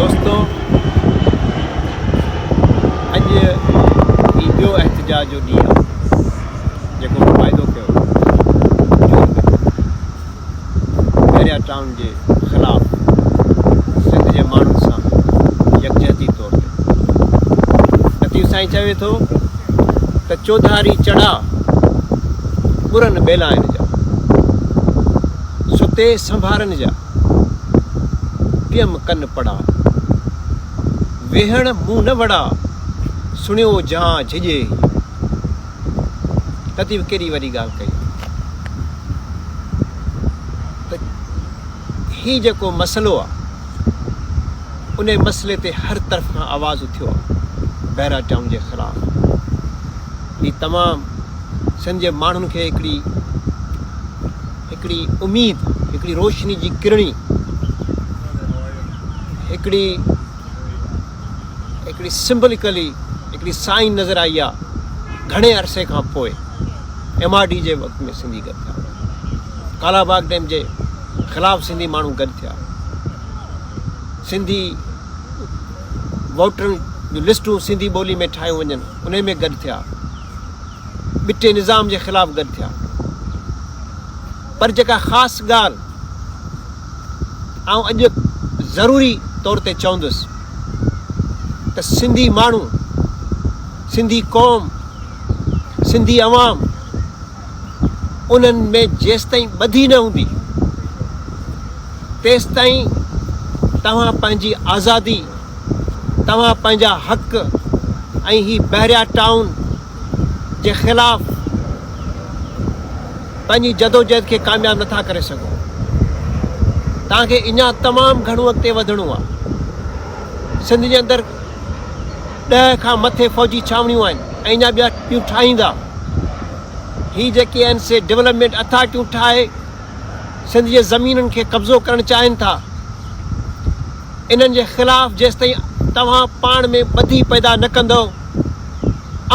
دوستو اڄ هي ٻيو احتجاج جو ڏينهن آهي جيڪو مون واعدو ڪيو جون ۾ بحريا ٽائون جي خلاف سنڌ جي ماڻهن سان يڪجهتي طور تي لطيف سائين چوي ٿو ته چوڌاري چڙا ٻرن ٻيلائن جا ستي سنڀارن جا پيم ڪن پڙا ويهڻ مون نه وڙا سڻيو جهان جهڄي هي. لطيف ڪيڏي وڏي ڳالهه ڪئي آهي ته هي جيڪو مسئلو آهي ان مسئلي تي هر طرف کان آواز اٿيو آهي بحرا ٽائون جي خلاف. هي تمام سنڌ جي ماڻهن کي هڪڙي هڪڙي اميد، هڪڙي روشني جي ڪرڻي، هڪڙي هڪڙي سمبلڪلي هڪڙي سائن نظر آئي آ گهڻي عرصي کان پوء ايم آر ڊي جي وقت ۾ سنڌي گڏ ٿيا، ڪالا باغ ڊيم جي خلاف سنڌي ماڻهو گڏ ٿيا، سنڌي ووٽرن جون لسٽون سنڌي ٻولي ۾ ٺاهيون وڃن انهي ۾ گڏ ٿيا. ٻٽي نظام جي خلاف گڏ ٿيا پر جيڪا خاص ڳالهه آئون اڄ ضروري طور تي چوندس ته سنڌي ماڻهو، سنڌي قوم، سنڌي عوام انهن ۾ جيستائين ٻڌي نه هوندي تيستائين توهان پنهنجي آزادي، توهان پنهنجا حق ۽ هي بحريا ٽائون جي خلاف پنهنجي جدوجهد کي ڪامياب نٿا ڪري سگهو. توهان کي اڃا تمام گهڻو اڳتي وڌڻو آهي. سنڌ جي اندر ڏهه کان مٿي فوجي ڇانوڻيون آهن ۽ اڃا ٻيا ٻيون ٺاهيندا. هي جيڪي آهن سي ڊولپمينٽ اٿارٽيون ٺاهي سنڌ جي زمينن کي قبضو ڪرڻ چاهين ٿا. انهن جي خلاف جيستائين توهان پاڻ ۾ ٻڌي پيدا نه ڪندؤ،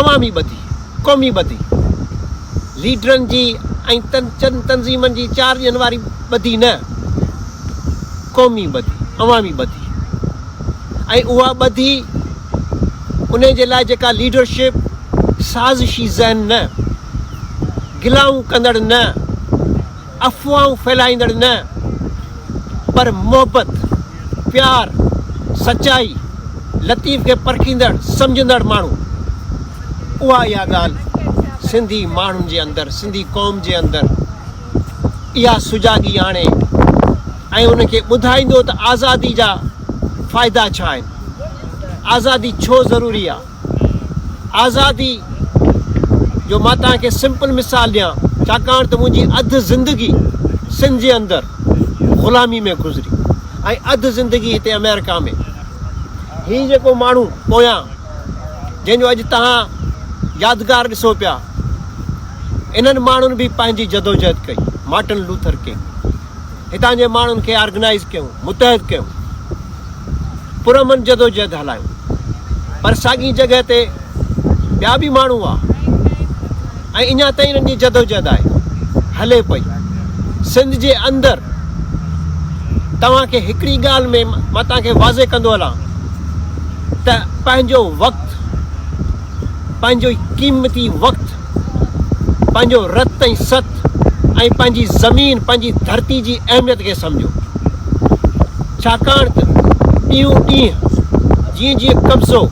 عوامي ٻڌي، قومي ٻڌي، ليڊرن جي ۽ چند تنظيمن جي چار ڏينهن واري ٻڌي نه، قومي ٻڌي، عوامي ٻڌي ۽ اها ٻڌي انهي جي لاء جيڪا ليڊرشپ سازشي ذهن نه، گلائون ڪندڙ نه، افواهون ڦهلائيندڙ نه پر محبت، پيار، سچائي، لطيف کي پرکيندڙ، سمجهندڙ ماڻهو. اها اها ڳالهه سنڌي ماڻهن جي اندر، سنڌي قوم جي اندر اها سجاڳي آڻي ۽ انهن کي ٻڌائيندو ته آزادي جا فائدا ڇا آهن، آزادي ڇو ضروري آهي. آزادي جو مان توهان کي سمپل مثال ڏيان ڇاڪاڻ ته منهنجي اڌ زندگي سنڌ جي اندر غلامي ۾ گذري ۽ اڌ زندگي هتي آمريڪا ۾ هي جيڪو ماڻهو پويان جنهن جو اڄ توهان يادگار ڏسو پيا انهن ماڻهن به پنهنجي جدوجهد ڪئي مارٽن لوٿر ڪنگ هتان جي ماڻهن کي آرگنائز ڪيون متحد ڪيون پرامن جدوجهد هلايون پر ساڳي جڳهه تي ٻيا به ماڻهو هئا ۽ اڃا تائين انهن جي جدوجهد آهي هلي پئي. سنڌ جي اندر توهان کي هڪڙي ڳالهه ۾ مان توهان کي واضح ڪندو هلان ته پنهنجو وقت پنهنجو قيمتي وقت پنهنجو رت ۽ ست ۽ پنهنجي زمين، پنهنجي ڌرتي جي اهميت کي سمجهو. ڇاڪاڻ ته ڏينهون ڏينهن جيئن جيئن قبضو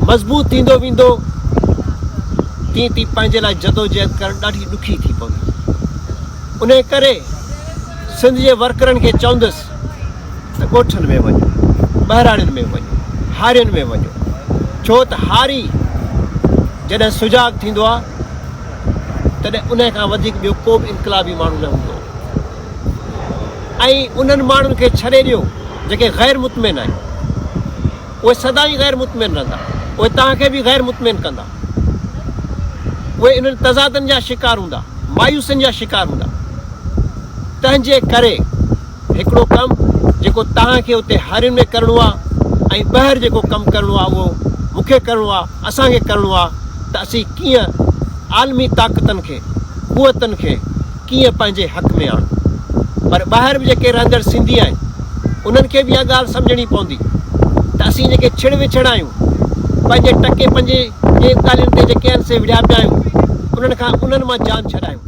مضبوط ٿيندو ويندو، تيئن تيئن پنهنجي لاء جدوجهد ڪرڻ ڏاڍي ڏکي ٿي پوندي. انهيء ڪري سنڌ جي ورڪرن کي چوندس ته ڳوٺن ۾ وڃو، ٻهراڙين ۾ وڃو، هارين ۾ وڃو، ڇو ته هاري جڏهن سجاڳ ٿيندو آهي، تڏهن انهيء کان وڌيڪ ٻيو ڪو به انقلابي ماڻهو نه هوندو آهي ۽ انهن ماڻهن کي ڇڏي ڏيو جيڪي غير مطمئن آهن. اهي سدائين غير مطمئن رهندا. اهي توهان کي به غير مطمئن ڪندا. اهي انهن تضادن جا شڪار هوندا، مايوسين جا شڪار هوندا. تنهن جي ڪري هڪڙو ڪم جيڪو توهان کي اتي هارين ۾ ڪرڻو آهي ۽ ٻاهر جيڪو ڪم ڪرڻو آهي اهو مون کي ڪرڻو آهي، اسان کي ڪرڻو آهي ته اسين ڪيئن عالمي طاقتن کي، قوتن کي ڪيئن پنهنجي حق ۾ آڻون. پر ٻاهر به جيڪي رهندڙ سنڌي آهن، انهن کي به اها ڳالهه سمجهڻي پوندي ته اسين جيڪي ڇڙ وڇڙ آهيون، پنهنجي ٽڪي پنجي جي ڳالهين تي جيڪي آهن سي وڙهيا پيا آهيون، انهن کان انهن مان جان ڇڏايون.